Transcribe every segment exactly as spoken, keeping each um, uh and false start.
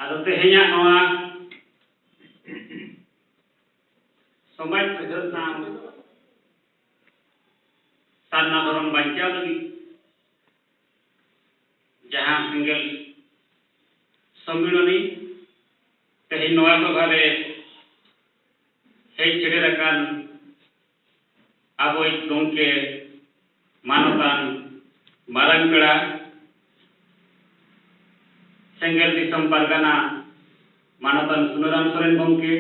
ᱟᱫᱚ ᱛᱮᱦᱮᱧᱟᱜ ᱱᱚᱣᱟ ᱥᱚᱢᱟᱡᱽ ᱥᱩᱫᱷᱟᱹᱨ ᱥᱟᱶ ᱥᱟᱨᱱᱟ ᱫᱷᱚᱨᱚᱢ ᱵᱟᱧᱪᱟᱣ ᱞᱟᱹᱜᱤᱫ ᱡᱟᱦᱟᱸ ᱥᱮᱸᱜᱮᱞ ᱥᱚᱢᱢᱤᱞᱚᱱᱤ ᱛᱮᱦᱮᱧ ᱱᱚᱣᱟ ᱥᱚᱵᱷᱟ ᱨᱮ ᱦᱮᱡ ᱥᱮᱴᱮᱨ ᱟᱠᱟᱱ ᱟᱵᱚᱭᱤᱡ ᱜᱚᱢᱠᱮ ᱢᱟᱱᱚᱛᱟᱱ ᱢᱟᱨᱟᱝ ᱯᱮᱲᱟ ᱥᱮᱸᱜᱮᱞ ᱫᱤᱥᱚᱢ ᱯᱟᱨᱜᱟᱱᱟ ᱢᱟᱱᱚᱛᱟᱱ ᱥᱩᱱᱟᱹᱨᱟᱢ ᱥᱚᱨᱮᱱ ᱜᱚᱢᱠᱮ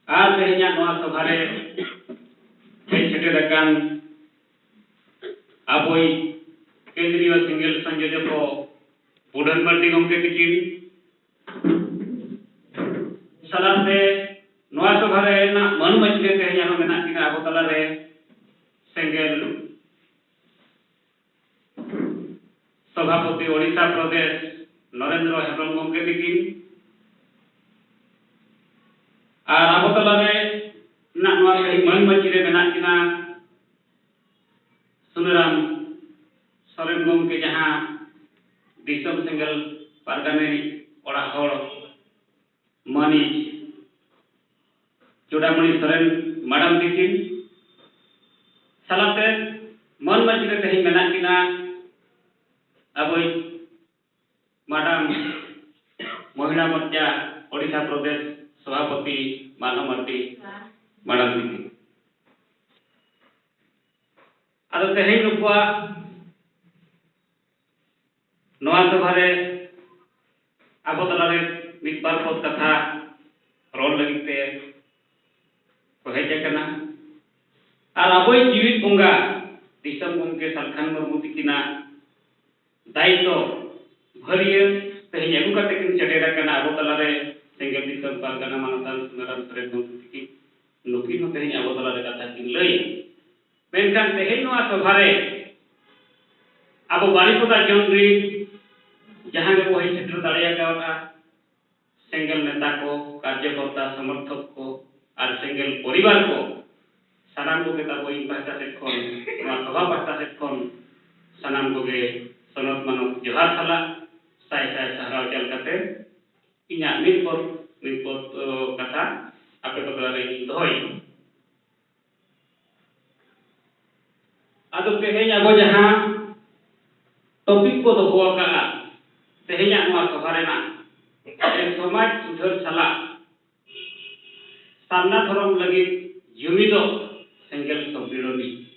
ᱟᱨ ᱛᱮᱦᱮᱧᱟᱜ ᱱᱚᱣᱟ ᱥᱚᱵᱷᱟ ᱨᱮ ᱦᱮᱡ ᱥᱮᱴᱮᱨ ᱟᱠᱟᱱ ᱟᱵᱚᱭᱤᱡ ᱠᱮᱱᱫᱨᱤᱭᱚ ᱥᱮᱸᱜᱮᱞ ᱥᱚᱝᱡᱳᱡᱚᱠ ᱵᱩᱰᱷᱟᱹᱱ ᱢᱟᱨᱰᱤ ᱜᱚᱢᱠᱮ ᱛᱤᱠᱤᱱ ᱥᱟᱞᱟᱜ ᱛᱮ ᱱᱚᱣᱟ ᱥᱚᱵᱷᱟ ᱨᱮᱱᱟᱜ ᱢᱟᱹᱱ ᱢᱟᱹᱪᱤ ᱨᱮ ᱛᱮᱦᱮᱧ ᱟᱨᱦᱚᱸ ᱢᱮᱱᱟᱜ ᱠᱤᱱᱟ ᱟᱵᱚ ᱛᱟᱞᱟᱨᱮ ᱥᱮᱸᱜᱮᱞ ᱥᱚᱵᱷᱟᱯᱚᱛᱤ ᱳᱰᱤᱥᱟ ᱯᱨᱚᱫᱮᱥ ᱱᱚᱨᱮᱱᱫᱨᱚ ᱦᱮᱢᱵᱨᱚᱢ ᱜᱚᱢᱠᱮ ᱛᱤᱠᱤᱱ ᱟᱨ ᱟᱵᱚ ᱛᱟᱞᱟᱨᱮ ᱢᱮᱱᱟᱜ ᱱᱚᱣᱟ ᱛᱮᱦᱮᱧ ᱢᱟᱹᱱ ᱢᱟᱹᱪᱤ ᱨᱮ ᱢᱮᱱᱟᱜ ᱠᱤᱱᱟ ᱥᱩᱱᱟᱹᱨᱟᱢ ᱥᱚᱨᱮᱱ ᱜᱚᱢᱠᱮ ᱡᱟᱦᱟᱸ ᱫᱤᱥᱚᱢ ᱥᱮᱸᱜᱮᱞ ᱯᱟᱨᱜᱟᱱᱟ ᱨᱤᱱᱤᱡ ᱚᱲᱟᱜ ᱦᱚᱲ ᱢᱟᱹᱱᱤᱡ ᱪᱩᱰᱟᱢᱩᱱᱤ ᱥᱚᱨᱮᱱ ᱢᱟᱰᱟᱢ ᱛᱤᱠᱤᱱ ᱥᱟᱞᱟᱜ ᱛᱮ ᱢᱟᱹᱱ ᱢᱟᱹᱪᱤ ᱨᱮ ᱛᱮᱦᱮᱧ ᱢᱮᱱᱟᱜ ᱠᱤᱱᱟ ᱟᱵᱚᱭᱤᱡ ᱢᱟᱰᱟᱢ ᱢᱚᱦᱤᱞᱟ ᱢᱳᱨᱪᱟ ᱳᱰᱤᱥᱟ ᱯᱨᱚᱫᱮᱥ ᱥᱚᱵᱷᱟᱯᱚᱛᱤ ᱢᱟᱞᱦᱚ ᱢᱟᱨᱰᱤ ᱢᱟᱰᱟᱢ ᱛᱤᱠᱤᱱ᱾ ᱟᱫᱚ ᱛᱮᱦᱮᱧ ᱱᱩᱠᱩᱣᱟᱜ ᱱᱚᱣᱟ ᱥᱚᱵᱷᱟ ᱨᱮ ᱟᱵᱚ ᱛᱟᱞᱟᱨᱮ ᱢᱤᱫ ᱵᱟᱨ ᱯᱚᱫ ᱠᱟᱛᱷᱟ ᱨᱚᱲ ᱞᱟᱹᱜᱤᱫ ᱛᱮ ᱠᱚ ᱦᱮᱡ ᱟᱠᱟᱱᱟ᱾ ᱟᱨ ᱟᱵᱚᱭᱤᱡ ᱡᱤᱣᱤᱫ ᱵᱚᱸᱜᱟ ᱫᱤᱥᱚᱢ ᱜᱚᱢᱠᱮ ᱥᱟᱞᱠᱷᱟᱱ ᱢᱩᱨᱢᱩ ᱛᱤᱠᱤᱱᱟᱜ ᱫᱟᱭᱤᱛᱛᱚ ᱵᱷᱟᱹᱨᱭᱟᱹ ᱛᱮᱦᱮᱧ ᱟᱹᱜᱩ ᱠᱟᱛᱮ ᱠᱤᱱ ᱥᱮᱴᱮᱨ ᱟᱠᱟᱱᱟ ᱟᱵᱚ ᱛᱟᱞᱟᱨᱮ ᱥᱮᱸᱜᱮᱞ ᱫᱤᱥᱚᱢ ᱯᱟᱨᱜᱟᱱᱟ ᱢᱟᱱᱚᱛᱟᱱ ᱥᱩᱱᱟᱹᱨᱟᱢ ᱥᱚᱨᱮᱱ ᱜᱚᱢᱠᱮ ᱛᱤᱠᱤᱱ᱾ ᱱᱩᱠᱤᱱ ᱦᱚᱸ ᱛᱮᱦᱮᱧ ᱟᱵᱚ ᱛᱟᱞᱟᱨᱮ ᱠᱟᱛᱷᱟ ᱠᱤᱱ ᱞᱟᱹᱭᱟ᱾ ᱢᱮᱱᱠᱷᱟᱱ ᱛᱮᱦᱮᱧ ᱱᱚᱣᱟ ᱥᱚᱵᱷᱟ ᱨᱮ ᱟᱵᱚ ᱵᱟᱨᱤᱯᱚᱫᱟ ᱡᱚᱱ ᱨᱤᱱ ᱡᱟᱦᱟᱸ ᱜᱮᱵᱚ ᱦᱮᱡ ᱥᱮᱴᱮᱨ ᱫᱟᱲᱮ ᱟᱠᱟᱣᱫᱟ, ᱥᱮᱸᱜᱮᱞ ᱱᱮᱛᱟ ᱠᱚ, ᱠᱟᱨᱡᱚᱠᱚᱨᱛᱟ, ᱥᱚᱢᱚᱨᱛᱷᱚᱠ ᱠᱚ ᱟᱨ ᱥᱮᱸᱜᱮᱞ ᱯᱚᱨᱤᱵᱟᱨ ᱠᱚ, ᱥᱟᱱᱟᱢ ᱠᱚᱜᱮ ᱛᱟᱵᱚ ᱤᱧ ᱯᱟᱦᱴᱟ ᱥᱮᱫ ᱠᱷᱚᱱ, ᱱᱚᱣᱟ ᱥᱚᱵᱷᱟ ᱯᱟᱦᱴᱟ ᱥᱮᱫ ᱠᱷᱚᱱ ᱥᱟᱱᱟᱢ ᱠᱚᱜᱮ ᱥᱚᱱᱚᱛ ᱢᱟᱱᱚᱛ ᱡᱚᱦᱟᱨ ᱥᱟᱞᱟᱜ ᱥᱟᱭ ᱥᱟᱭ ᱥᱟᱨᱦᱟᱣ ᱪᱟᱞ ᱠᱟᱛᱮ ᱤᱧᱟᱹᱜ ᱢᱤᱫ ᱯᱚᱫ, ᱢᱤᱫ ᱯᱚᱫ, ᱚ, ᱠᱟᱛᱷᱟ ᱟᱯᱮ ᱠᱚ ᱛᱟᱞᱟ ᱨᱮ ᱤᱧ ᱫᱚᱦᱚᱭ᱾ ᱟᱫᱚ ᱛᱮᱦᱮᱧ ᱟᱵᱚ ᱡᱟᱦᱟᱸ topic ᱠᱚ ᱫᱚᱦᱚ ᱟᱠᱟᱫᱼᱟ, ᱛᱮᱦᱮᱧᱟᱜ ᱱᱚᱣᱟ ᱥᱚᱵᱷᱟ ᱨᱮᱱᱟᱜ, ᱥᱚᱢᱟᱡᱽ ᱥᱩᱫᱷᱟᱹᱨ ᱥᱟᱞᱟᱜ ᱥᱟᱨᱱᱟ ᱫᱷᱚᱨᱚᱢ ᱞᱟᱹᱜᱤᱫ ᱡᱩᱢᱤᱫᱚᱜ ᱥᱮᱸᱜᱮᱞ ᱥᱚᱢᱢᱤᱞᱚᱱᱤ᱾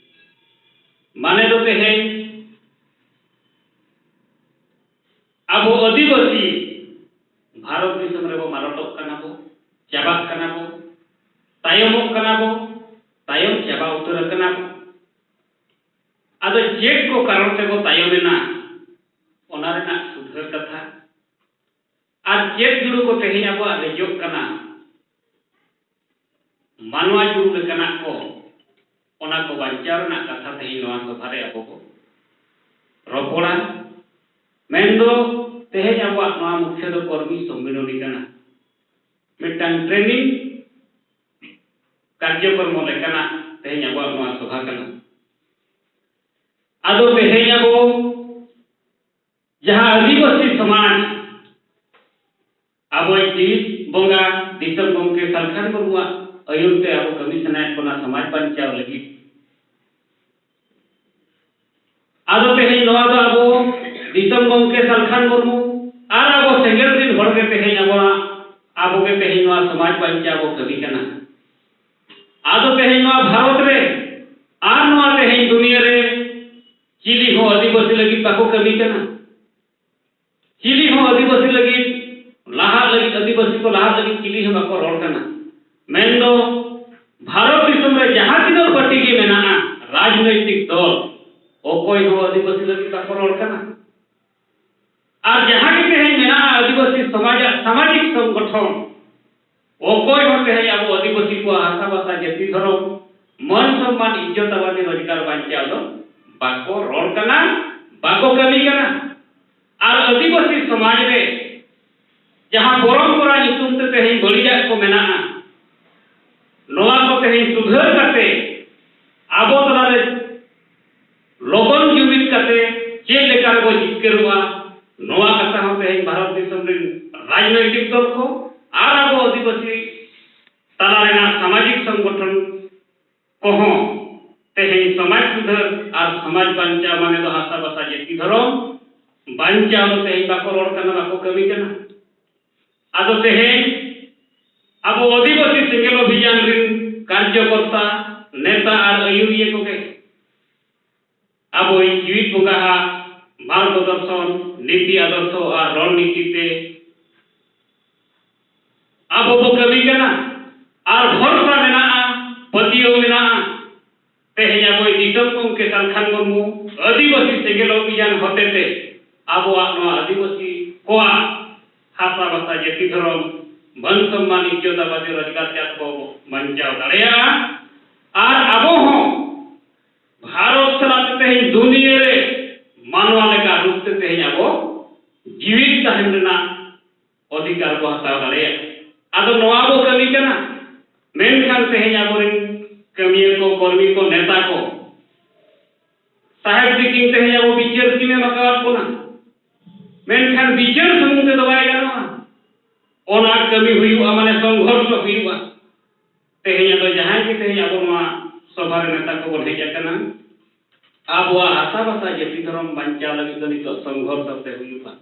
ᱢᱟᱱᱮ ᱫᱚ ᱛᱮᱦᱮᱧ ᱟᱵᱚ ᱟᱹᱫᱤᱵᱟᱹᱥᱤ ᱵᱷᱟᱨᱚᱛ ᱫᱤᱥᱚᱢ ᱨᱮᱵᱚ ᱢᱟᱞᱚᱴᱚᱜ ᱠᱟᱱᱟ ᱵᱚ, ᱪᱟᱵᱟᱜ ᱠᱟᱱᱟ ᱵᱚ, ᱛᱟᱭᱚᱢᱚᱜ ᱠᱟᱱᱟ ᱵᱚ, ᱛᱟᱭᱚᱢ ᱪᱟᱵᱟ ᱩᱛᱟᱹᱨ ᱟᱠᱟᱱᱟ ᱵᱚ᱾ ᱟᱫᱚ ᱪᱮᱫ ᱠᱚ ᱠᱟᱨᱚᱱ ᱛᱮᱵᱚ ᱛᱟᱭᱚᱢ ᱮᱱᱟ, ᱚᱱᱟ ᱨᱮᱱᱟᱜ ᱥᱩᱫᱷᱟᱹᱨ ᱠᱟᱛᱷᱟ, ᱟᱨ ᱪᱮᱫ ᱡᱩᱲᱩ ᱠᱚ ᱛᱮᱦᱮᱧ ᱟᱵᱚᱣᱟᱜ ᱨᱮᱡᱚᱜ ᱠᱟᱱᱟ, ᱢᱟᱱᱣᱟ ᱡᱩᱲᱩ ᱞᱮᱠᱟᱱᱟᱜ ᱠᱚ, ᱚᱱᱟ ᱠᱚ ᱵᱟᱧᱪᱟᱣ ᱨᱮᱱᱟᱜ ᱠᱟᱛᱷᱟ ᱛᱮᱦᱮᱧ ᱱᱚᱣᱟ ᱥᱚᱵᱷᱟ ᱨᱮ ᱟᱵᱚ ᱵᱚ ᱨᱚᱯᱚᱲᱟ᱾ ᱢᱮᱱᱫᱚ ᱛᱮᱦᱮᱧ ᱟᱵᱚᱣᱟᱜ ᱱᱚᱣᱟ ᱢᱩᱠᱷᱭᱟᱹ ᱫᱚ ᱠᱚᱨᱢᱤ ᱥᱚᱢᱢᱤᱞᱚᱱᱤ ᱠᱟᱱᱟ, ᱢᱤᱫᱴᱟᱝ training ᱠᱟᱨᱡᱚᱠᱨᱚᱢ ᱞᱮᱠᱟᱱᱟᱜ ᱛᱮᱦᱮᱧ ᱟᱵᱚᱣᱟᱜ ᱱᱚᱣᱟ ᱥᱚᱵᱷᱟ ᱠᱟᱱᱟ᱾ ᱟᱫᱚ ᱛᱮᱦᱮᱧ ᱟᱵᱚ ᱡᱟᱦᱟᱸ ᱟᱹᱫᱤᱵᱟᱹᱥᱤ ᱥᱚᱢᱟᱡᱽ, ᱟᱵᱚᱭᱤᱡ ᱡᱤᱣᱤ ᱵᱚᱸᱜᱟ ᱫᱤᱥᱚᱢ ᱜᱚᱢᱠᱮ ᱥᱟᱞᱠᱷᱟᱱ ᱢᱩᱨᱢᱩᱣᱟᱜ ᱟᱹᱭᱩᱨ ᱛᱮ ᱟᱵᱚ ᱠᱟᱹᱢᱤ ᱥᱟᱱᱟᱭᱮᱫ ᱵᱚᱱᱟ ᱥᱚᱢᱟᱡᱽ ᱵᱟᱧᱪᱟᱣ ᱞᱟᱹᱜᱤᱫ᱾ ᱟᱫᱚ ᱛᱮᱦᱮᱧ ᱱᱚᱣᱟ ᱫᱚ ᱟᱵᱚ ᱫᱤᱥᱚᱢ ᱜᱚᱢᱠᱮ ᱥᱟᱞᱠᱷᱟᱱ ᱢᱩᱨᱢᱩ ᱟᱨ ᱟᱵᱚ ᱥᱮᱸᱜᱮᱞ ᱨᱤᱱ ᱦᱚᱲ ᱜᱮ ᱛᱮᱦᱮᱧ ᱟᱵᱚᱣᱟᱜ, ᱟᱵᱚ ᱜᱮ ᱛᱮᱦᱮᱧ ᱱᱚᱣᱟ ᱥᱚᱢᱟᱡᱽ ᱵᱟᱧᱪᱟᱣ ᱵᱚ ᱠᱟᱹᱢᱤ ᱠᱟᱱᱟ᱾ ᱟᱫᱚ ᱛᱮᱦᱮᱧ ᱱᱚᱣᱟ ᱵᱷᱟᱨᱚᱛ ᱨᱮ ᱟᱨ ᱱᱚᱣᱟ ᱛᱮᱦᱮᱧ ᱫᱩᱱᱤᱭᱟᱹ ᱨᱮ ᱪᱤᱞᱤ ᱦᱚᱸ ᱟᱹᱫᱤᱵᱟᱹᱥᱤ ᱞᱟᱹᱜᱤᱫ ᱵᱟᱠᱚ ᱠᱟᱹᱢᱤ ᱠᱟᱱᱟ᱾ ᱪᱤᱞᱤ ᱦᱚᱸ ᱟᱹᱫᱤᱵᱟᱹᱥᱤ ᱞᱟᱹᱜᱤᱫ ᱞᱟᱦᱟᱜ ᱞᱟᱹᱜᱤᱫ, ᱟᱹᱫᱤᱵᱟᱹᱥᱤ ᱠᱚ ᱞᱟᱦᱟᱜ ᱞᱟᱹᱜᱤᱫ ᱪᱤᱞᱤ ᱦᱚᱸ ᱵᱟᱠᱚ ᱨᱚᱲ ᱠᱟᱱᱟ᱾ ᱢᱮᱱᱫᱚ ᱵᱷᱟᱨᱚᱛ ᱫᱤᱥᱚᱢ ᱨᱮ ᱡᱟᱦᱟᱸ ᱛᱤᱱᱟᱹᱜ ᱯᱟᱨᱴᱤ ᱜᱮ ᱢᱮᱱᱟᱜᱼᱟ, ᱨᱟᱡᱽᱱᱳᱭᱛᱤᱠ ᱫᱚᱞ, ᱚᱠᱚᱭ ᱦᱚᱸ ᱟᱹᱫᱤᱵᱟᱹᱥᱤ ᱞᱟᱹᱜᱤᱫ ᱵᱟᱠᱚ ᱨᱚᱲ ᱠᱟᱱᱟ᱾ ᱟᱨ ᱡᱟᱦᱟᱸ ᱜᱮ ᱛᱮᱦᱮᱧ ᱢᱮᱱᱟᱜᱼᱟ ᱟᱹᱫᱤᱵᱟᱹᱥᱤ ᱥᱚᱢᱟᱡᱟᱜ ᱥᱟᱢᱟᱡᱤᱠ ᱥᱚᱝᱜᱚᱴᱷᱚᱱ, ᱚᱠᱚᱭ ᱦᱚᱸ ᱛᱮᱦᱮᱧ ᱟᱵᱚ ᱟᱹᱫᱤᱵᱟᱹᱥᱤ ᱠᱚᱣᱟᱜ ᱦᱟᱥᱟ ᱵᱷᱟᱥᱟ, ᱡᱟᱹᱛᱤ, ᱫᱷᱚᱨᱚᱢ, ᱢᱟᱹᱱ ᱥᱚᱱᱢᱟᱱ, ᱤᱡᱽᱡᱚᱛ ᱟᱵᱟᱫᱤ ᱨᱳᱡᱽᱜᱟᱨ ᱵᱟᱧᱪᱟᱣ ᱫᱚ ᱵᱟᱠᱚ ᱨᱚᱲ ᱠᱟᱱᱟ, ᱵᱟᱠᱚ ᱠᱟᱹᱢᱤ ᱠᱟᱱᱟ᱾ ᱟᱨ ᱟᱹᱫᱤᱵᱟᱹᱥᱤ ᱥᱚᱢᱟᱡᱽ ᱨᱮ ᱡᱟᱦᱟᱸ ᱯᱚᱨᱚᱢᱯᱚᱨᱟ ᱧᱩᱛᱩᱢ ᱛᱮ ᱛᱮᱦᱮᱧ ᱵᱟᱹᱲᱤᱡᱟᱜ ᱠᱚ ᱢᱮᱱᱟᱜᱼᱟ, ᱱᱚᱣᱟ ᱠᱚ ᱛᱮᱦᱮᱧ ᱥᱩᱫᱷᱟᱹᱨ ᱠᱟᱛᱮ ᱟᱵᱚ ᱛᱟᱞᱟᱨᱮ ᱞᱚᱜᱚᱱ ᱡᱩᱢᱤᱫ ᱠᱟᱛᱮ ᱪᱮᱫ ᱞᱮᱠᱟ ᱨᱮᱵᱚ ᱡᱤᱛᱠᱟᱹᱨᱚᱜᱼᱟ, ᱱᱚᱣᱟ ᱠᱟᱛᱷᱟ ᱛᱮᱦᱮᱧ ᱵᱷᱟᱨᱚᱛ ᱫᱤᱥᱚᱢ ᱨᱮᱱ ᱨᱟᱡᱽᱱᱳᱭᱛᱤᱠ ᱫᱚᱞ ᱠᱚ ᱟᱨ ᱟᱵᱚ ᱟᱹᱫᱤᱵᱟᱹᱥᱤ ᱛᱟᱞᱟ ᱨᱮᱱᱟᱜ ᱥᱟᱢᱟᱡᱤᱠ ᱥᱚᱝᱜᱚᱴᱷᱚᱱ ᱠᱚᱦᱚᱸ ᱛᱮᱦᱮᱧ ᱥᱚᱢᱟᱡᱽ ᱥᱩᱫᱷᱟᱹᱨ ᱟᱨ ᱥᱚᱢᱟᱡᱽ ᱵᱟᱧᱪᱟᱣ, ᱢᱟᱱᱮ ᱫᱚ ᱦᱟᱥᱟ ᱵᱷᱟᱥᱟ ᱡᱟᱹᱛᱤ ᱫᱷᱚᱨᱚᱢ ᱵᱟᱧᱪᱟᱣ ᱫᱚ ᱛᱮᱦᱮᱧ ᱵᱟᱠᱚ ᱨᱚᱲ ᱠᱟᱱᱟ, ᱵᱟᱠᱚ ᱠᱟᱹᱢᱤ ᱠᱟᱱᱟ᱾ ᱟᱫᱚ ᱛᱮᱦᱮᱧ ᱟᱵᱚ ᱟᱹᱫᱤᱵᱟᱹᱥᱤ ᱥᱮᱸᱜᱮᱞ ᱚᱵᱷᱤᱡᱟᱱ ᱨᱤᱱ ᱠᱟᱨᱡᱚᱠᱚᱨᱛᱟ, ᱱᱮᱛᱟ ᱟᱨ ᱟᱹᱭᱩᱨᱤᱭᱟᱹ ᱠᱚᱜᱮ ᱟᱵᱚᱭᱤᱡ ᱡᱤᱣᱤᱫ ᱵᱚᱸᱜᱟ ᱦᱟᱜ ᱢᱟᱨᱜᱚ ᱫᱚᱨᱥᱚᱱ, ᱱᱤᱛᱤ ᱟᱫᱚᱨᱥᱚ ᱟᱨ ᱨᱚᱲ ᱱᱤᱛᱤ ᱛᱮ ᱟᱵᱚ ᱵᱚ ᱠᱟᱹᱢᱤ ᱠᱟᱱᱟ ᱟᱨ ᱵᱷᱚᱨᱥᱟ ᱢᱮᱱᱟᱜᱼᱟ, ᱯᱟᱹᱛᱭᱟᱹᱣ ᱢᱮᱱᱟᱜᱼᱟ᱾ ᱛᱮᱦᱮᱧ ᱟᱵᱚᱭᱤᱡ ᱫᱤᱥᱚᱢ ᱜᱚᱢᱠᱮ ᱥᱟᱞᱠᱷᱟᱱ ᱢᱩᱨᱢᱩ ᱟᱹᱫᱤᱵᱟᱹᱥᱤ ᱥᱮᱸᱜᱮᱞ ᱚᱵᱷᱤᱡᱟᱱ ᱦᱚᱛᱮᱛᱮ ᱟᱵᱚᱣᱟᱜ ᱱᱚᱣᱟ ᱟᱹᱫᱤᱵᱟᱹᱥᱤ ᱠᱚᱣᱟᱜ ᱦᱟᱥᱟ ᱵᱷᱟᱥᱟ ᱡᱟᱹᱛᱤ ᱫᱷᱚᱨᱚᱢ ᱢᱟᱹᱱ ᱥᱚᱱᱢᱟᱱ ᱤᱡᱽᱡᱚᱛ ᱟᱵᱟᱫᱤ ᱨᱳᱡᱽᱜᱟᱨ ᱪᱟᱥ ᱵᱚ ᱵᱟᱧᱪᱟᱣ ᱫᱟᱲᱮᱭᱟᱜᱼᱟ᱾ ᱟᱨ ᱟᱵᱚ ᱦᱚᱸ ᱵᱷᱟᱨᱚᱛ ᱥᱟᱞᱟᱜ ᱛᱮ ᱛᱮᱦᱮᱧ ᱫᱩᱱᱤᱭᱟᱹ ᱨᱮ ᱢᱟᱱᱣᱟ ᱞᱮᱠᱟ ᱨᱩᱯ ᱛᱮ ᱛᱮᱦᱮᱧ ᱟᱵᱚ ᱡᱤᱣᱤᱫ ᱛᱟᱦᱮᱱ ᱨᱮᱱᱟᱜ ᱚᱫᱷᱤᱠᱟᱨ ᱵᱚ ᱦᱟᱛᱟᱣ ᱫᱟᱲᱮᱭᱟᱜᱼᱟ᱾ ᱟᱫᱚ ᱱᱚᱣᱟ ᱵᱚ ᱠᱟᱹᱢᱤ ᱠᱟᱱᱟ, ᱢᱮᱱᱠᱷᱟᱱ ᱛᱮᱦᱮᱧ ᱟᱵᱚᱨᱮᱱ ᱠᱟᱹᱢᱤᱭᱟᱹ ᱠᱚ, ᱠᱚᱨᱢᱤ ᱠᱚ, ᱱᱮᱛᱟ ᱠᱚ ᱥᱟᱦᱮᱵ ᱛᱤᱠᱤᱱ ᱛᱮᱦᱮᱧ ᱟᱵᱚ ᱵᱤᱪᱟᱹᱨ ᱠᱤᱱ ᱮᱢ ᱟᱠᱟᱣᱟᱫ ᱵᱚᱱᱟ, ᱢᱮᱱᱠᱷᱟᱱ ᱵᱤᱪᱟᱹᱨ ᱥᱩᱢᱩᱝ ᱛᱮᱫᱚ ᱵᱟᱭ ᱜᱟᱱᱚᱜᱼᱟ᱾ ᱚᱱᱟ ᱠᱟᱹᱢᱤ ᱦᱩᱭᱩᱜᱼᱟ, ᱢᱟᱱᱮ ᱥᱚᱝᱜᱷᱚᱨᱥᱚ ᱦᱩᱭᱩᱜᱼᱟ᱾ ᱛᱮᱦᱮᱧ ᱟᱫᱚ ᱡᱟᱦᱟᱸᱭ ᱜᱮ ᱛᱮᱦᱮᱧ ᱟᱵᱚ ᱱᱚᱣᱟ ᱥᱚᱵᱷᱟ ᱨᱮ ᱱᱮᱛᱟ ᱠᱚᱵᱚᱱ ᱦᱮᱡ ᱟᱠᱟᱱᱟ, ᱟᱵᱚᱣᱟᱜ ᱦᱟᱥᱟ ᱵᱷᱟᱥᱟ ᱡᱟᱹᱛᱤ ᱫᱷᱚᱨᱚᱢ ᱵᱟᱧᱪᱟᱣ ᱞᱟᱹᱜᱤᱫ ᱫᱚ ᱱᱤᱛᱚᱜ ᱥᱚᱝᱜᱷᱚᱨᱥᱚ ᱛᱮ ᱦᱩᱭᱩᱜᱼᱟ᱾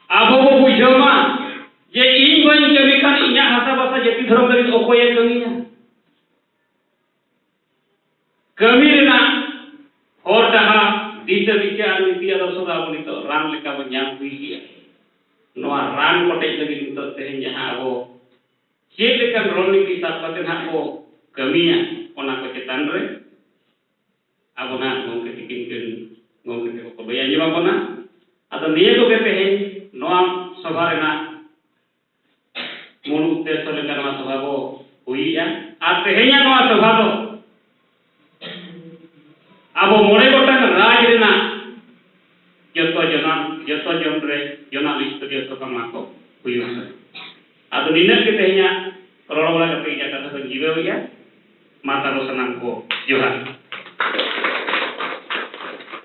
ᱟᱵᱚ ᱵᱚ ᱵᱩᱡᱷᱟᱹᱣ ᱢᱟ ᱡᱮ ᱤᱧ ᱵᱟᱹᱧ ᱠᱟᱹᱢᱤ ᱠᱷᱟᱱ ᱤᱧᱟᱹᱜ ᱦᱟᱥᱟ ᱵᱷᱟᱥᱟ ᱡᱟᱹᱛᱤ ᱫᱷᱚᱨᱚᱢ ᱞᱟᱹᱜᱤᱫ ᱚᱠᱚᱭᱮ ᱠᱟᱹᱢᱤᱭᱟ? ᱠᱟᱹᱢᱤ ᱨᱮᱱᱟᱜ ᱦᱚᱨ ᱰᱟᱦᱟᱨ, ᱫᱤᱥᱟᱹ ᱫᱤᱥᱟᱹ ᱟᱨ ᱱᱤᱛᱤ ᱟᱫᱚᱨᱥᱚ ᱫᱚ ᱟᱵᱚ ᱱᱤᱛᱚᱜ ᱨᱟᱱ ᱞᱮᱠᱟ ᱵᱚᱱ ᱧᱟᱢ ᱦᱩᱭ ᱠᱮᱜᱼᱟ᱾ ᱱᱚᱣᱟ ᱨᱟᱱ ᱠᱚᱴᱮᱡ ᱞᱟᱹᱜᱤᱫ ᱱᱤᱛᱚᱜ ᱛᱮᱦᱮᱧ ᱡᱟᱦᱟᱸ ᱟᱵᱚ ᱪᱮᱫ ᱞᱮᱠᱟᱱ ᱨᱚᱬᱱᱤᱛᱤ ᱥᱟᱵ ᱠᱟᱛᱮ ᱱᱟᱦᱟᱜ ᱵᱚ ᱠᱟᱹᱢᱤᱭᱟ, ᱚᱱᱟ ᱠᱚ ᱪᱮᱛᱟᱱ ᱨᱮ ᱟᱵᱚ ᱱᱟᱦᱟᱜ ᱜᱚᱢᱠᱮ ᱛᱤᱠᱤᱱ ᱠᱤᱱ, ᱜᱚᱢᱠᱮ ᱛᱟᱠᱚ ᱠᱚ ᱞᱟᱹᱭ ᱟᱸᱡᱚᱢ ᱟᱵᱚᱱᱟ᱾ ᱟᱫᱚ ᱱᱤᱭᱟᱹ ᱠᱚᱜᱮ ᱛᱮᱦᱮᱧ ᱱᱚᱣᱟ ᱥᱚᱵᱷᱟ ᱨᱮᱱᱟᱜ ᱢᱩᱞ ᱩᱫᱽᱫᱮᱥᱥᱚ ᱞᱮᱠᱟ ᱱᱚᱣᱟ ᱥᱚᱵᱷᱟ ᱵᱚ ᱦᱩᱭᱮᱜᱼᱟ᱾ ᱟᱨ ᱛᱮᱦᱮᱧᱟᱜ ᱱᱚᱣᱟ ᱥᱚᱵᱷᱟ ᱫᱚ ᱟᱵᱚ ᱢᱚᱬᱮ ᱜᱚᱴᱟᱝ ᱨᱟᱡᱽ ᱨᱮᱱᱟᱜ ᱡᱚᱛᱚ ᱡᱚᱱᱟ, ᱡᱚᱛᱚ ᱡᱚᱱ ᱨᱮ ᱡᱚᱱᱟ ᱵᱤᱥᱛᱚᱨᱤᱭᱚ ᱥᱚᱵᱷᱟ ᱱᱚᱣᱟ ᱠᱚ ᱦᱩᱭᱩᱜᱼᱟ᱾ ᱟᱫᱚ ᱱᱤᱱᱟᱹᱜ ᱜᱮ ᱛᱮᱦᱮᱧᱟᱜ ᱨᱚᱲ ᱵᱟᱲᱟ ᱠᱟᱛᱮ ᱤᱧᱟᱹᱜ ᱠᱟᱛᱷᱟ ᱫᱚᱧ ᱡᱤᱨᱟᱹᱣᱮᱜᱼᱟ᱾ ᱢᱟ ᱛᱟᱵᱚ ᱥᱟᱱᱟᱢ ᱠᱚ ᱡᱚᱦᱟᱨ᱾